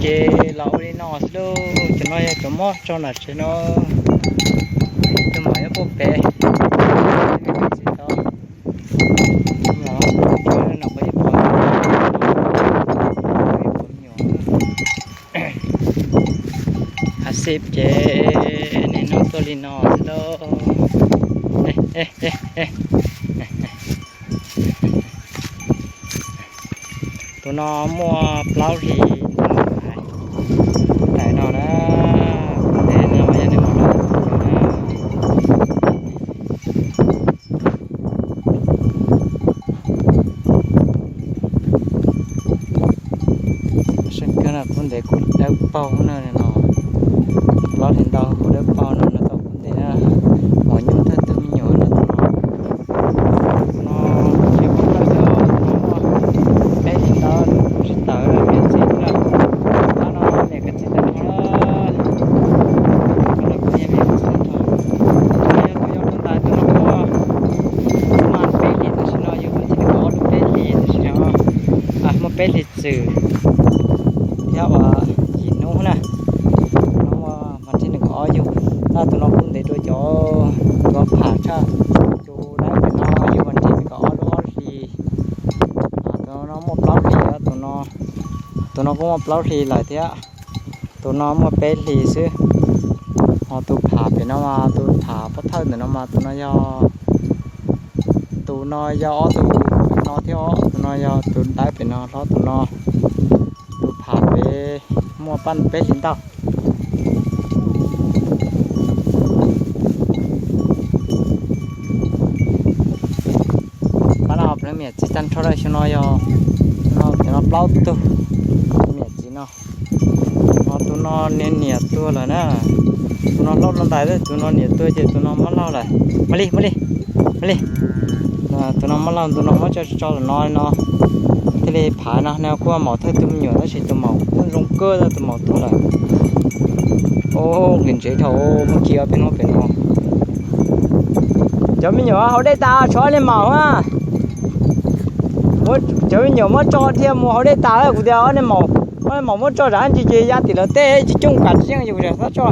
Ces los ua li no xwb lauj, cov no yog cov mob tso nram tsev no, tus maum nyob puag pem, txiv tau, no qhov ib pom, ib pom me nyuam. Hav xib ces niaj hnub tuaj li no xwb lauj. Tus no muaj plaub hlis ntau, tais no na, tes no yog nws mus lawm na. Seej kawg no, kub ntev kub dawb paug no no, plaub hlis ntau kub dawb paug no no tau kub ntev na, mos nyuj thawj tug me nyuam no tus no. No ces muaj thawj tug no muaj peb hlis ntau, tsis tawm lawm, me txiv lawm, tab no niam kwv txiv tag nrho na. Tus no kuj yog me txiv tag nrho, tus no yog tus yau rau ntais, tus no muaj, muaj peb hlis tam sim no, yug vas thib nees nkaum ob lub peb hlis tam sim no, muaj peb hlis txwm thiab uas yim hnub na, no muaj vas thib nees nkaum ob yug. Tab tus no kuj ntev dua cov, cov pham tshaj, tus dawb pem no yug vas thib nees nkaum ob lub ob hlis. Tus no muaj plaub hlis, tus no, tus no kuj muaj plaub hlis lawm thiab. Tus no muaj peb hlis xwb. Ho tus pham pem no mas, tus pham pob thawj ntawm no mas tus no yog, tus no yog ob tug, no thiab os, tus no yog tus dawb pem no hlob tus no. Tus pham pem muaj pab peb hlis ntau. Pab no pleev me nyuam txiv tag nrho lawm, xyoo no yog, no cov no plaub tug me nyuam txiv no. Ho tus no niam, niam tuag lawm na. Tus no hlob rau ntais, tus no niam tuag ces tus no mob laug lawm. Mas li, mas li, mas li. Tus no mob laug, tus no muab tso tso lawm no no. Thiaj li pham no, nws kuj maum thawj tug me nyuam tab sis tus maum kuj zoo kawg, tus maum tuag lawm. Ub, nqis ntsev dhau, muab khi ob peb hnub pem no. Cov me nyuam haus dej tas, tshuav ob niag maum na. Cov me nyuam muab tso dhia mus haus dej tas lawm, kuv tias ob niag maum, ob niag maum muab tso zam ntsis ces ya tim lawv tej tsis coob, kav tsis yeej yus txhob tso.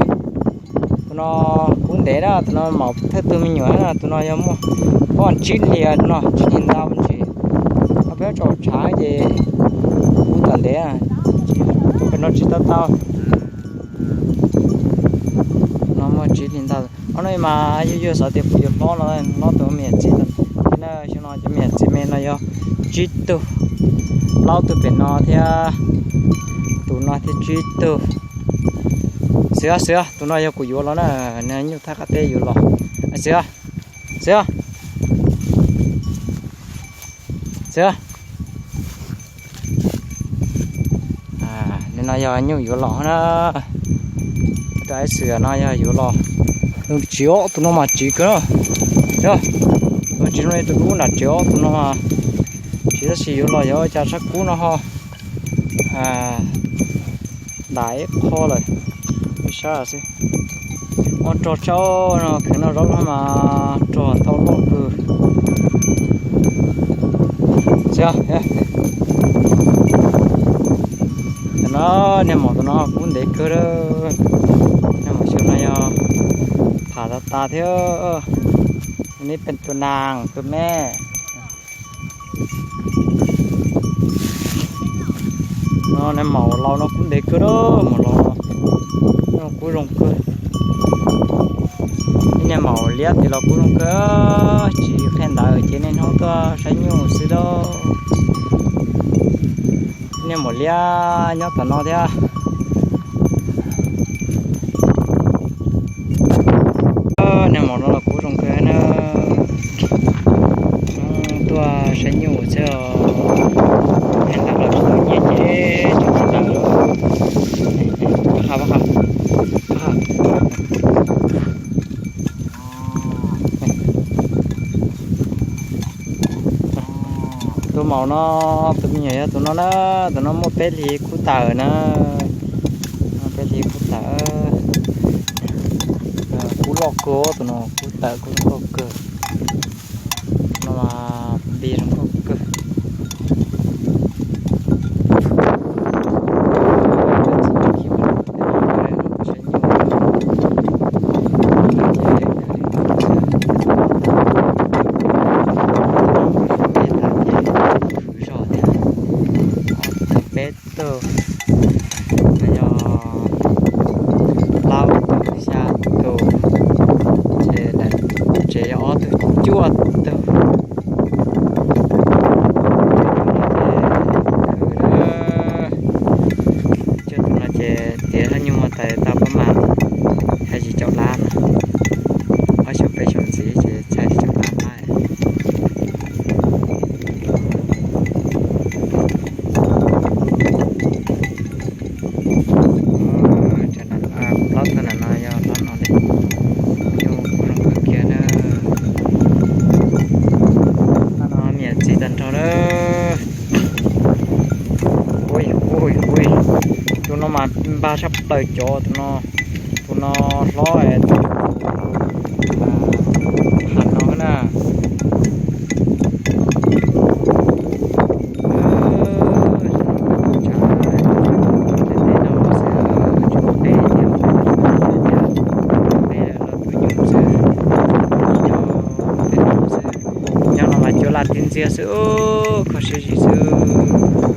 Tus no kub ntev na, tus no maum thawj tug me nyuam na, tus no yog muaj ob tsib hlis no, tsib hlis ntau ntsis. Ob peb tso tshav ces kub tom ntev, pem no tsis tau tau. No muaj tsib hlis ntau. Ob no mas yus yog xav tias kuv yuav hlob no, hlob tus me nyuam txiv no, xyoo no cov me nyuam txiv me no yog tsib tug, plaub tug pem no thiab, tus no thiab tsib tug. Xiav, xiav, tus no yog kuv yuav los na, nws nyuj thaj qab teb yuav los. Xiav, xiav. Xiav. Nim no yog nyuj yuav los na. Rau ib xwm no yog yuav los. Tsiv os, tus no mas tsiv kawg na. Yog, tsiv no tus dub nram tsev os, tus no mas tsiv tab sis yuav los yog ua cas sab kub no ho ntam ib qho lawm, ib sab xwb. Muab rog tsaub no kheev noj zaub no mas rog tau loj kawg. Tam no niag maum tus no kub ntev kawg lawm. Niag maum xyoo no yog pham tas tas thiab. Neb pes tus nas tus me. No niag maum laus no kub ntev kawg lawm, maum laus no kub zoo kawg. Niag maum liab tim los kub zoo kawg, tsis qhia ntawd ces niaj hnub tuaj saib nyuj xwb lauj. Niag maum liab nyob tom no thiab. Niag maum no los kub zoo kawg na. Tuaj saib nyuj xwb os. Qhia ntawd los tsis tau nyiaj ces tsis tau ntawd. Tus maum no, tus me nyuam yog tus no na, tus no muaj peb hlis kub tawm na. Peb hlis kub tawm. Kub loj kawg, tus no kub tawm kub zoo nkauj kawg. No mas npis zoo nkauj kawg. Tus no yog plaub tug xya tug, ces tsev yog ob tug cuaj tug. Cuaj tug no ces tiav hab nyuj tais tau pab mas, txhais tsis caum lab no, ob xyoos peb xyoos ntxiv ces txhais tsis caum lab lab. Plaub tug no yog plaub no li, nyuj zoo kawg kiag na. Niam txiv tag nrho na. Ui ui ui, tus no mas npag tshaj plaws cov tus no, tus no hlob, tus no na. Nyob no mas cuab laj tib ntxiag xwb, kho siab zim xwb.